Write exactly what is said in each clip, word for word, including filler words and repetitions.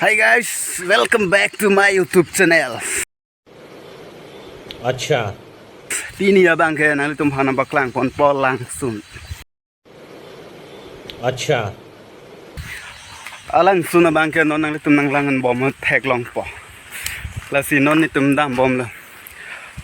Hi guys, welcome back to my YouTube channel. Acha. Pini abangke nanglitum aphan nangpaklang ponpo alangsun. Acha. Alangsun abangke non nanglitum nanglang bom theklongpo. Lasi non netum dambomlo.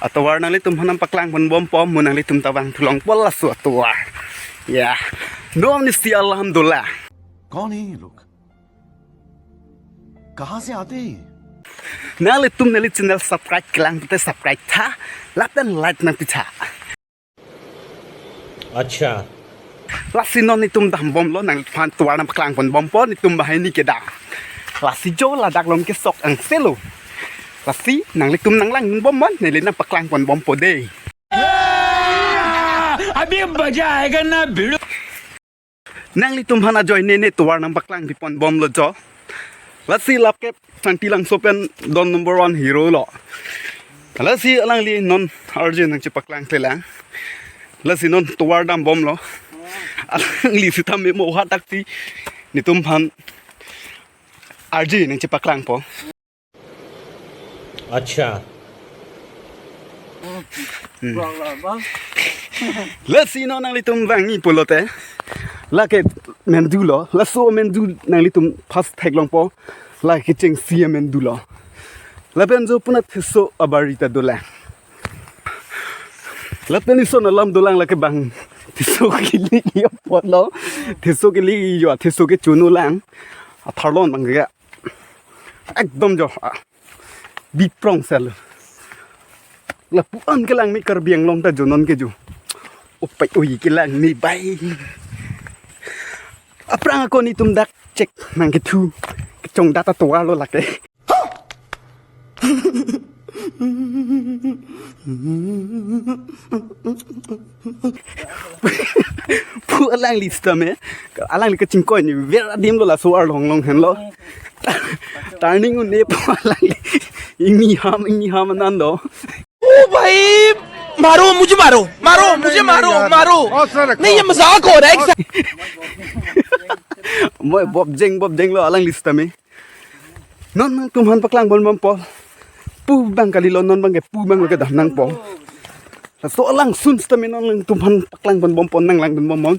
Atovar nanglitum aphan nangpaklang ponbompo, mo nanglitum ta vangthu longpo laso atovar. Ya. Nom nisi alhamdulillah. कौन है ये लोग? कहाँ से आते हैं ये? Nanglitum neli channel subscribe kelang pute subscribe tha, lapen like nangpi tha. Acha. Lasi non netum dambomlo, nangphan tovar nangpaklang ponbompo, netum banghini kedam. Lasi jo ladak lom kesok angselo. Lasi nanglitum nanglang bomnon, neli nangpaklang ponbompo dei. अभी मजा आएगा ना भिड़ू। Nanglitum aphan ajoine ne tovar nangpaklang pi ponbomlo jo. Lasi lap ke Sangti Langso pen don number one hero lo. Lasi alangli non R J nangchepaklang pelang. Lasi non tovar dambomlo. Alangli sitame mo hadaksi netum aphan R J nangchepaklangpo. Acha. Hmm. Lasi non nanglitum vangji pulote, lake mendu lo, laso mendu nanglitum first theklongpo, lake chengsi amendu lo. Lapen jo puna theso abari ta dolang. Lapen ison alam dolang lake bang theso kili yo polo, theso kili yo, theso ke chuno lang. Atharlon bang ga. Ekdom jo, ah, biprong sel. Lapu-an kelang mi Karbi Anglong ta jo non ke jo. Opai oi kelang mi bai. Aphrang ako netum dak chek nangkethu. Kechongdat atovar lo lake. Pu alangli sitame, alangli kachingkoi ni ver adim lo laso arlong long henlo. Turning un-e pu alangli. Ingni ham, ingni ham anan do. ओ भाई, मारो, मुझे मारो, मारो, नहीं, मुझे नहीं, मारो, यार। मारो। नहीं, ये मजाक हो रहा है, एक साथ। Moi bobjeng, bobjeng lo alangli sitame. Non nangtum aphan paklang ponbompo. Pu bang kalilo, non bangke pu bang lo kedam nangpo. Laso alangsun sitame non nangtum aphan paklang ponbompo, nanglang ponbomnon.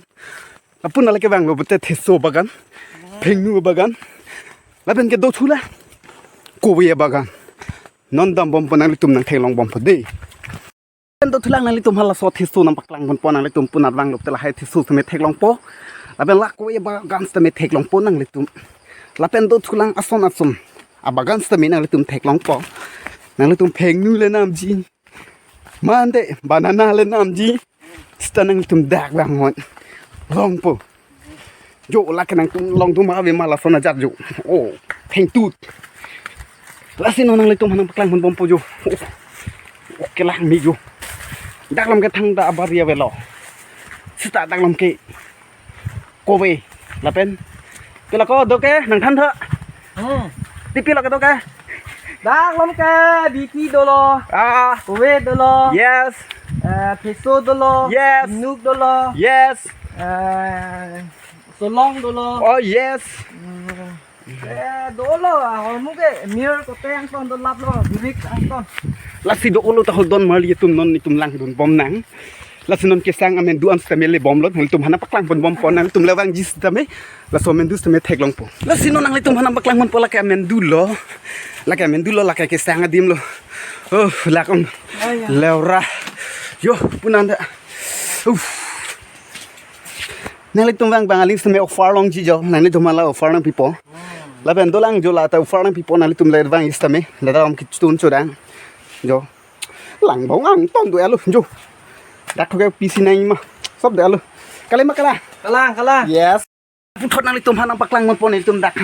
Lapu na lake vanglo pute theso bagan, phengnu bagan. Lapen ke dothulang kove bagan. Non dambompo, nanglitum nangtheklongbompo dei. Lapen dothulang nanglitum aphan laso theso nangpaklang ponpo, nanglitum punat vanglo pute lahai theso sitame theklongpo. Lapen la kove bagan sitame theklongpo nanglitum. Lapen dothulang ason ason abagan sitame nanglitum theklongpo. Nanglitum phengnu le namji. Mante banana le namji. Sita nanglitum dak vangnon. Longpo. Jo, lake nangtum longtum ave ma lason ajat jo. Oh, thengtut. Lasi non nanglitum aphan nangpaklang ponbompo jo. Oh, oh, kelang mi jo. Dak lom ke thangta abari avelo. Sita dak lom ke kove. Lapen pilo ko do ke nangthan tha. Hmm. Ti pilo ke do ke. Dak lom ke bithi dolo. Ah. Kove dolo. Yes. Eh, theso dolo. Yes. Nuk dolo. Yes. Eh, solong dolo. Oh, yes. Hmm. Eh, dolo, ahormu ke mir kote angton dolaplo, birik angton. Lasi dolo ta holdon marli atum, non netum langdunbom nang. Lasi non kesang amendu an sitame lebomlo, nangtum aphan nangpaklang ponbompo, nangtum le vangji sitame. Laso amendu sitame theklongpo. Lasi non nanglitum aphan nangpaklang ponpo lake amendu lo. Lake amendu lo, lake kesang adim lo. Oh, lakong. Ai, ya. Leura. Jo, punanda. Uff. Nanglitum vang bang aling sitame offer longji jo. Nanglitum aphan la offer nangpipo. Lapen dolang jo, la ta offer nangpipo, nanglitum le vangji sitame. La ta om kichun chodang. Jo. Langbong angton do alo jo. Dak thoke pisi nai ma. Sob de alo. Kali ma kala. Kalang, kalang. Yes. Puthot nanglitum aphan nangpaklang ponpo, netum dak.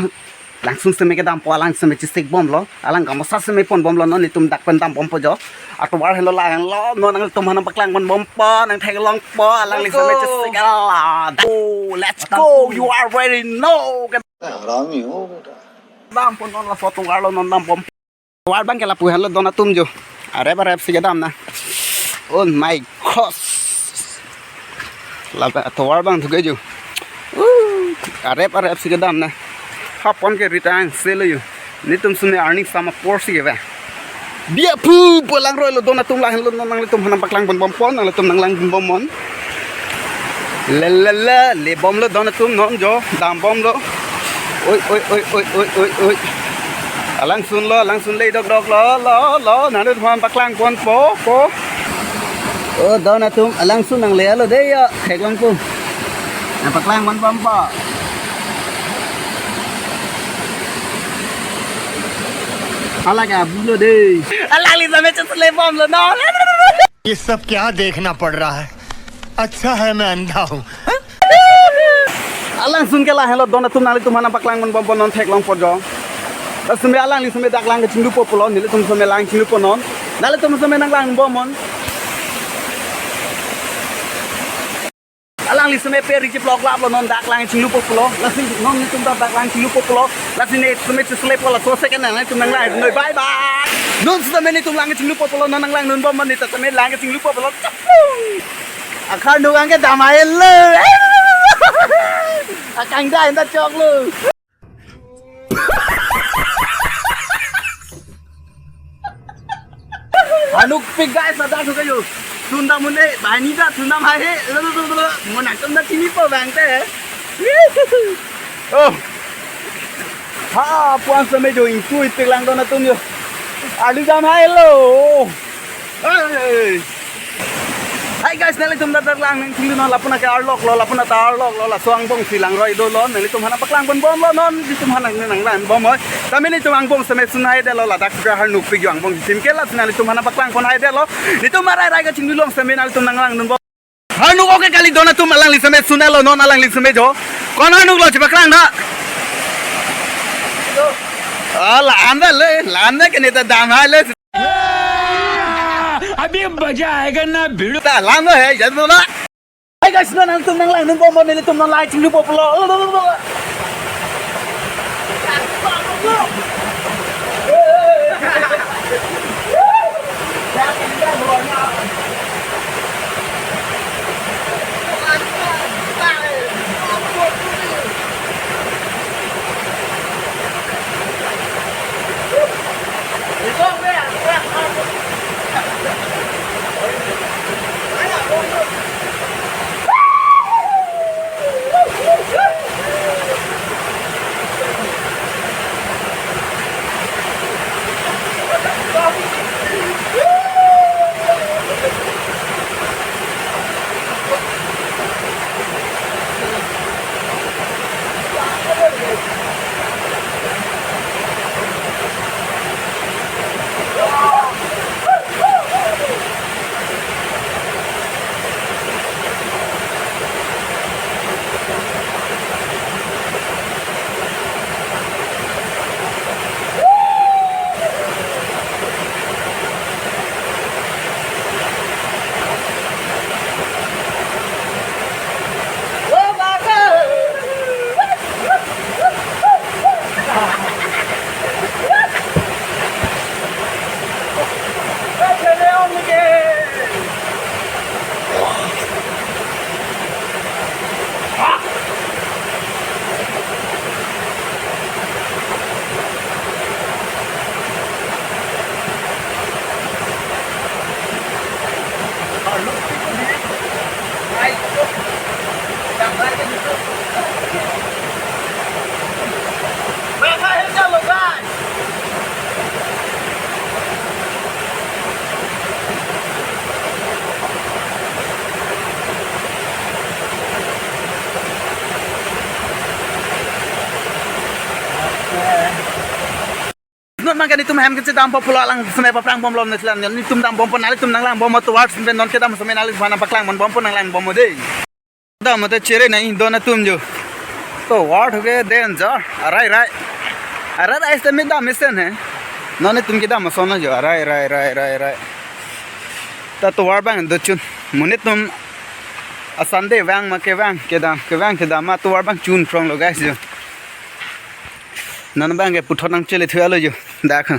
Langsun sitame kedampo, alang sitame chesikbomlo. Alang kamosa sitame ponbomlo, non netum dak pen dambompo jo. Atovar henlo, la henlo, non nanglitum aphan nangpaklang ponbompo, nangtheklongpo, alangli sitame chesik ala. Oh, let's go. You are ready now. हरामी हो बेटा। Dampo non, laso atovar lo, non dambom. Tovar abangke lapu henlo don atum jo. Arep arep si kedam na. Oh my gosh. Lapen tovar abang thuke jo. Uh, arep arep si kedam na. Hapon ke ritang selo jo. Netum sune arning sama porsi ke ba. Bia pu pu langroi lo don atum, lahenlo non nanglitum aphan nangpaklang pon bom pon, nanglitum nanglang pon bom non. La la la, le bomlo don atum non jo, dam bomlo. Oi, oi, oi, oi, oi, oi, oi. Alangsun lo, alangsun le dokdok lo, lo, lo, nanglitum aphan paklang pon po, po. Oh, don atum, alangsun nangle lo dei ya, theklong po. Nangpaklang pon bom po. Hala ke abu lo dei. Alangli same chesle bomlo non. ये सब क्या देखना पड़ रहा है? अच्छा है मैं अंधा हूँ। Alangsun ke lahenlo don atum, nanglitum aphan nangpaklang pon bom pon non, theklong po jo. Laso same alangli same dak lang kachinglu po pulo, nelitum same lang chinglu po non. Nanglitum same nanglang bom non. Alangli same pe rijip lok lap lo non, dak lang chinglu po pulo. Lasi non netum ta dak lang chinglu po pulo. Lasi ne same chesle po, laso second nangtum nanglang noi. Bye bye. Non same netum lang chinglu po pulo, non nanglang non bom non, neta same lang chinglu po pulo. Chaplung. Akhar nukang ke damai lo. Akang da enda chok lo. Anuk pik guys, ada suka yo. Sundam mune, bahini da sundam hai he. Lo, lo, lo, lo, lo. Mo nangtum da chini po bang te. Oh. Ha, puan same jo ingtu ipik lang don atum yo. Adu jam hai lo. Hey. Hi guys, nelitum dak lang nang chinglu non, lapu na ke arlok lo, lapu na ta arlok lo, laso angbong si langroi dolo, nelitum aphan nangpaklang pon bom lo non, nelitum aphan nang nanglang bom oi. Tame netum angbong same sun hai delo, ladak suka har nukpik yo angbong sim ke, lasi nelitum aphan nangpaklang pon hai delo. Netum arai rai kachinglu long same nelitum nanglang non bom. Har nuk oke kali don atum, alangli same sun lo non, alangli same jo. Kon har nuk lo chepaklang da. Ah, la anda le, la anda ke neta damai le. अभी मजा आएगा ना भिड़ू। Ta lang lo he, jadu la. Hi guys, non nangtum nanglang non bom bom, nelitum non lang chinglu po pulo. Non mangke netum hem kechedam po pulo, alang seme paplang bom lom neslan netum dam bom po, nelitum nanglang bom mo towards pen non kedam seme nelitum aphan nangpaklang bom po, nanglang bom mo dei. Dam te chere nai don atum jo. To what ho ge danger. Arai rai. Arai rai seme dam mesen he. Non netum kedam ason jo. Arai rai rai rai rai. Ta tovar bang do chun. Mo netum a Sunday vang ma kevang kedam, kevang kedam ma tovar bang chun prong lo guys jo. Non bang ke puthot nangchele thu alo jo. Dak ha.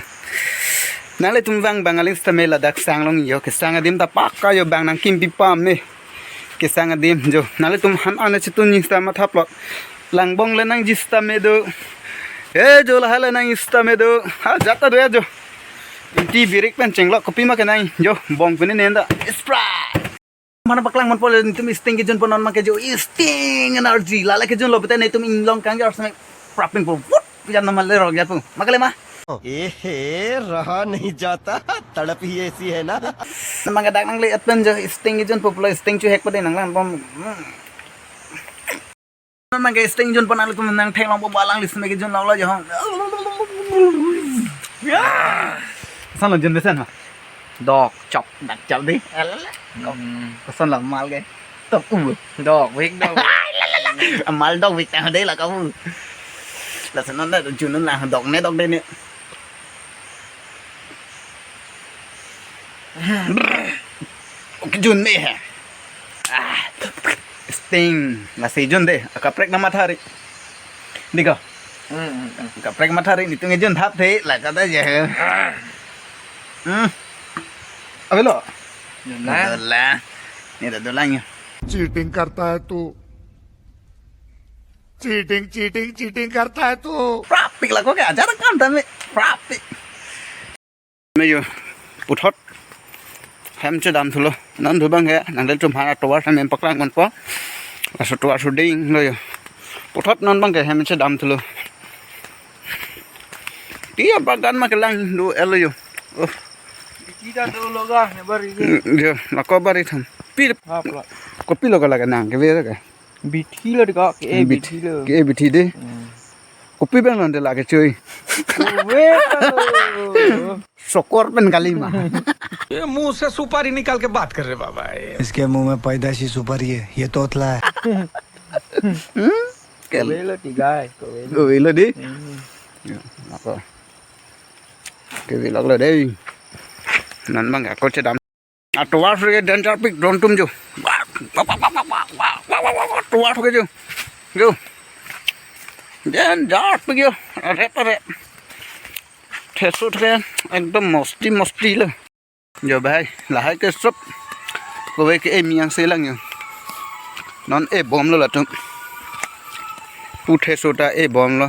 Nanglitum vang bang aling sitame ladak sang long jo, kesang adim ta pakka jo, bang nangkimpi pame. Kesang adim jo. Nanglitum han ane chitun ni sitame thap lo. Langbong le nangji sitame do. Eh, jo, lahai la nang ista me do. Ha, jata do ya jo. Inti birik pen chenglok kopi ma kenang jo, bong pini nenda. Ispra. Mana paklang man pole, netum sting kejun pon non ma ke jo, sting energy. Lale kejun lo bete netum inglong kang jo, seme praping po. Wut, pian nama le rok ya pu. Ma kali ma? ए हे, रहा नहीं जाता, तड़प ही ऐसी है ना। Nama ke dak nang le at pen jo, sting kejun po pulo, sting chu hek pade nang lang bom. Hmm. Nang ke sting jun pon alu tum nang theklong po, alang li seme kejun lo lo jo. Koson lo jun mesen ma? Dok chop, dak chop di. Hmm. Koson lo mal ke? Tok u. Dok vik, dok vik. Mal dok vik ta de la ka u. Lason non da jun non la dok ne, dok de ne. Kejun me he. Ah, sting. Lasi jun de. Akaprek nama thari. Di ko. Hmm, hmm, hmm. Akaprek ma thari, netum kejun thap the, la kata je he. Hmm. Avelo? Dolang. Dolang. Ne ta dolang ya. Cheating करता है तू, cheating, cheating, cheating करता है तू। Prapik la ko ke ajar kam tame. Prapik. Me jo, puthot hem chedam thulo. Non thu bang ke, nang le tum hana tovar hem paklang man po. Laso tovar su ding lo jo. Puthot non bang ke hem chedam thulo. Tia bagan ma kelang do el jo. Oh. Kita do loga ne bari ke. Mm, jo, la ko bari tham. Pi. Hap la. Kopi lo ka laga nang ke be ka. Bithi lo di ko, ke e Bith-, bithi lo. Ke e bithi de. Hmm. Kopi bang non de lake chui. Kowe ka lo. Sokor pen kali ma. ये मुंह से सुपारी निकाल के बात कर रहे बाबा, ये। इसके मुंह में पैदाशी सुपारी है, ये तोतला है। Hmm? Kel. Kowe lo di guys, kowe lo. Kowe lo di. Hmm. Ya, apa? Kowe lo lo dei. Non bang ako chedam. Atovar ke danger pik drone tum jo. Atovar ke jo. Jo. Danger pik jo. Rep rep. Theso the ekdom mosti mosti lo. Jo bhai, lahai ke sop. Kowe ke e miang selang jo. Non e bom lo latum. Pu theso ta e bom lo.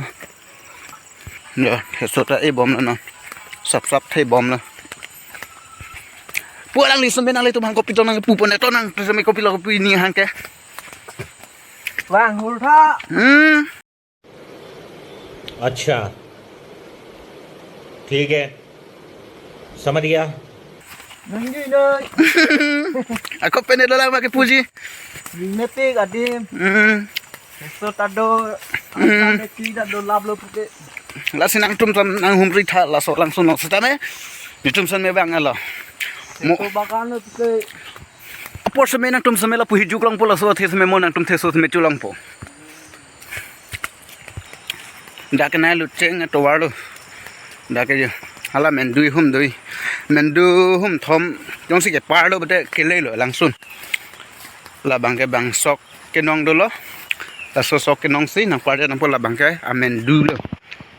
Jo, theso ta e bom lo non. Sap sap the bom lo. Pu alang li seme nang le tum hang kopi to nang pu pon to nang seme kopi lo kopi ni hang ke. Bang, hul tha. Hmm. अच्छा, ठीक है, समझ गया। Nunggi noi. Ako pene dolang pakai puji. Ningnetik adim. Hmm. Eso tado. Hmm. Asa neti tado lab lo puke. Lasi nangtum sam nang humri tha laso langsung no setame. Netum san me bang alo. Mo. Eso bagan lo puke. Apor seme nangtum seme lapu hijuk longpo, laso the seme mo nangtum theso seme chu longpo. Dak nai lut cheng atovar lo. Dak ke jo. Hala mendu hum doi. Mendu hum thom. Jongsi kepar lo bete kele lo langsung. Labang ke bang sok kenong dolo. Laso sok kenong si nang par nang po labang ke amendu lo.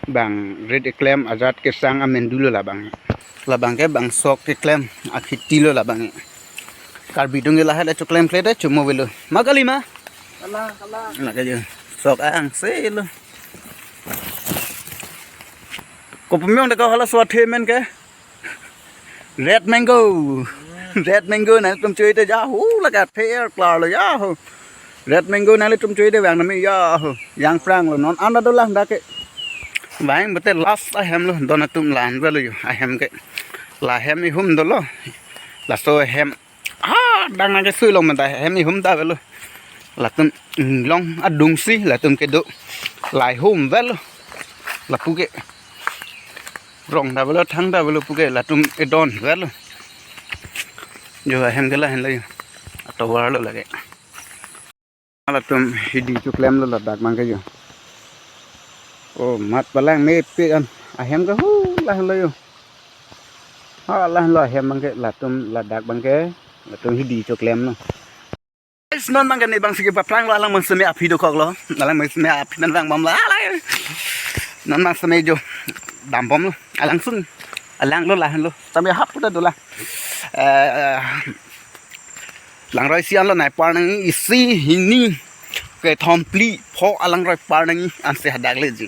Bang red eklem ajat kesang amendu lo labang. Labang ke bang sok keklem akhiti lo labang. Karbi dung lahai le choklem kle de chumo velo. Ma kali ma? Kala, kala. Na ke jo. Sok ang se lo. Ko pumyong de ko hala so the men ke. Red mango. Red mango nangtum chui te ja hu la ka the er klar lo ja hu. Red mango nangtum chui te vang nami ja hu. Yang prang lo non anda dolang dak ke. Vang bete last ahem lo don atum lan velo jo ahem ke. La hem ihum dolo. Laso hem. Ah, dang nang ke sui long menta hem ihum ta velo. Latum inglong adung si latum kedo. Lai hum velo. Lapu ke. Rong ta velo, thang ta velo puke latum edon velo. Jo ahem ke lahenlo jo. Atovar lo lake. Latum hidi choklem lo ladak bang ke jo. Oh, mat palang me pe an. Ahem ke hu lahenlo jo. Ha lahenlo ahem bang ke latum ladak bang ke. Latum hidi choklem lo. Guys, non bang ke ne bang si ke paprang lo alang bang seme aphi dokok lo. Alang bang seme aphi nang bang bom lo. Alang. Non bang seme jo dam bom lo. Alang sun. Alang lo lahenlo. Seme hap puta dolang. Eh, langroi si an lo nai par nang isi hini. Kethom phli pho alangroi par nang ansi hadak le ji.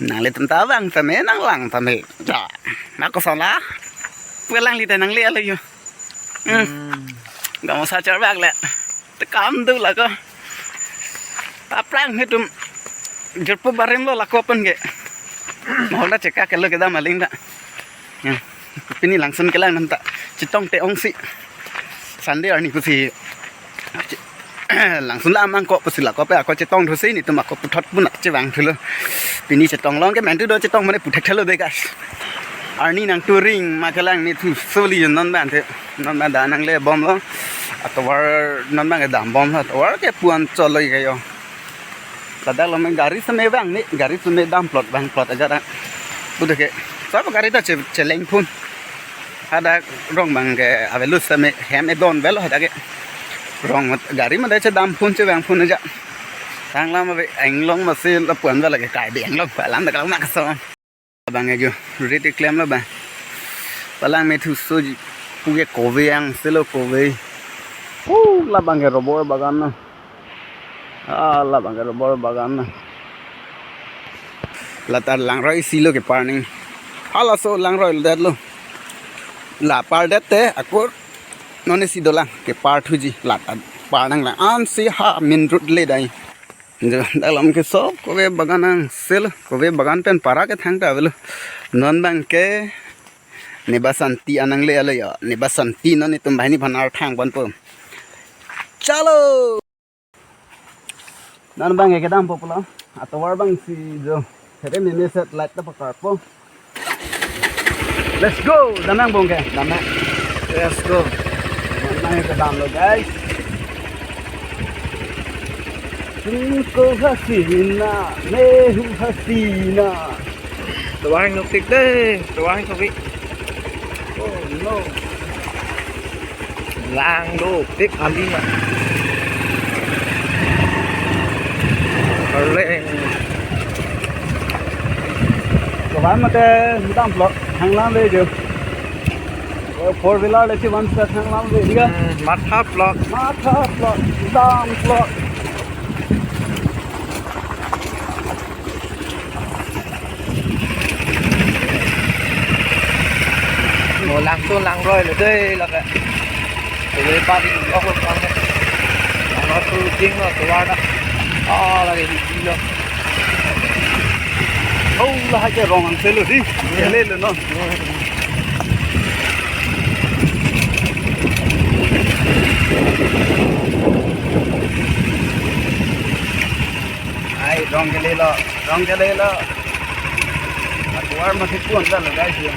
Nanglitum ta vang tame, nanglang tame. Ja. Nang koson la. Pu alanglita nangle alo yo. Hmm. Hmm. Gamosa charbak le. Tekam do lako. Aphrang hitum. Jirpo barim lo lako pen ke. Mohon da cheka kelo kedam aling ta. Ya. Pini langsun kelang nang ta. Chetong te ongsi. Sunday arni pusi. Langsun la amang ko pusi lako pen ako chetong thusi, netum ako puthot pun chevang thulo. Pini chetong long ke mentu do chetong mane puthek thelo de guys. Arni nang touring ma kelang ni thu soli non ban the. Non ban da nangle bomlo. Atovar non ban dam bomlo. Atovar ke puan choloi kayo. Ladak lo main gari seme bang ni, gari seme damplot bangplot aja da. Udah ke. Sab gari ta che-, cheleng phun. Hadak rong bang ke avelo seme hem edon velo hadak ke. Rong mat-, gari mate chedam phun chevang phun aja. Thang lam ave Anglong masi lapuan velo ke Karbi Anglong palam dak lang nak so. Labang ke jo, rit keklem labang. Palang me thusoji, puke kove angselo kove. Oh, labang ke rubber bagan na. Ah, labang ke rubber bagan na. Lata langroi silo kepar nang. Halaso langroi det lo. La par det te, akur. Non isi dolang, kepar thuji, lata par nanglang. Ansi ha main road le dai. Jo, dak lam ke sob kove bagan angselo, kove bagan pen para ke thangta avelo. Non bang ke, ne Basanti anang le alo yo, ne Basanti non netum banghini aphan arthang ponpo. Chalo! Non bang ke kedampo pulo, atovar bang si jo, here meme set light ta pakarpo. Let's go! Damnang bong ke, damnang. Let's go. Damnang ke damlo, guys. Tumko hasina, main hu hasina. Tuang nuk tik deh, tuang nuk tik. Oh no. Lang do, tik kali ma. Arleng. Kawan mate damplot, hang lang le jo. Oh, four wheeler le si one set hang lang le, diga. Hmm, matha plot. Matha plot, damplot. Mo langsun langroi lo dei lake. Kove pari ok lo kan. Langsun jing lo tovar ta. Ah, lake di lo. Oh, lahai ke rong angselo di. Kele lo no. Ai, rong kele lo, rong kele lo. Atovar masi puan ta lo guys ya.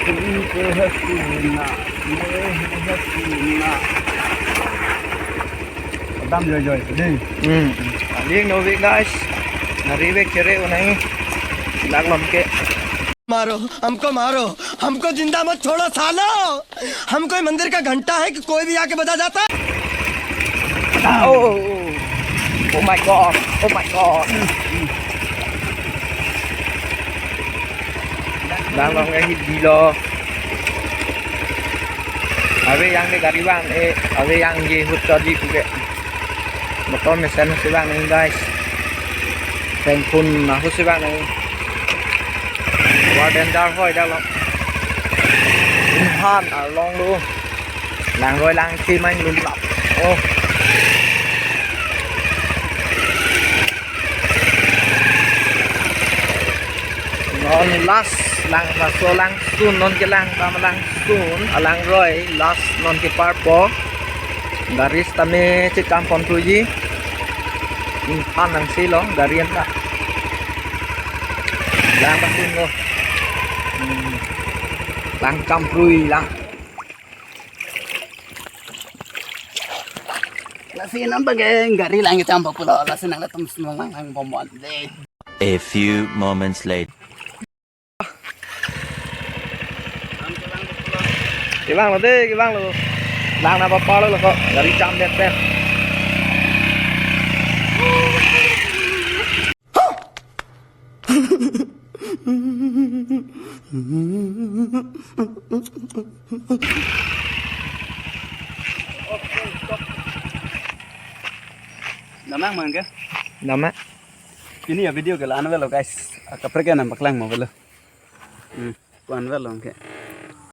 Tumko hasina, main hu hasina. Dam joi joi, dei. Hmm. Aling no ve guys. Nari ve kere unai. Dak lam ke. मारो, हमको मारो, हमको जिंदा मत छोड़ो सालो। हम कोई मंदिर का घंटा है कि कोई भी आके बजा जाता है? Oh, oh, oh. Oh my God, oh my God. Lang long ahi dilo. Ave yang de gari bang, eh, ave yang je hut tadi puke. Motor mesen si bang nang guys. Pengkun nahu si bang nang. War danger hoi dak lo. Inhan arlong lo. Langroi lang si main lum lap. Oh. Non last lang laso langsun non kelang tame langsun alangroi last non keparpo. Gari sitame chekam pon thuji. Inpan angselo gari anta. Lang pasun lo. Hmm. Lang kamprui lang. Lasi non bangke gari lang itam populo, lasi nanglitum sumang lang lang bomon de. A few moments later. Kevang lo de, kevang lo. Lang nangpapar lo ko, gari jam det pen. Nang mang ke? Nama? Pini a-video ke la-an avelo guys. Akaprek ke nangpaklang mo avelo. Hmm, ko-an avelo ke.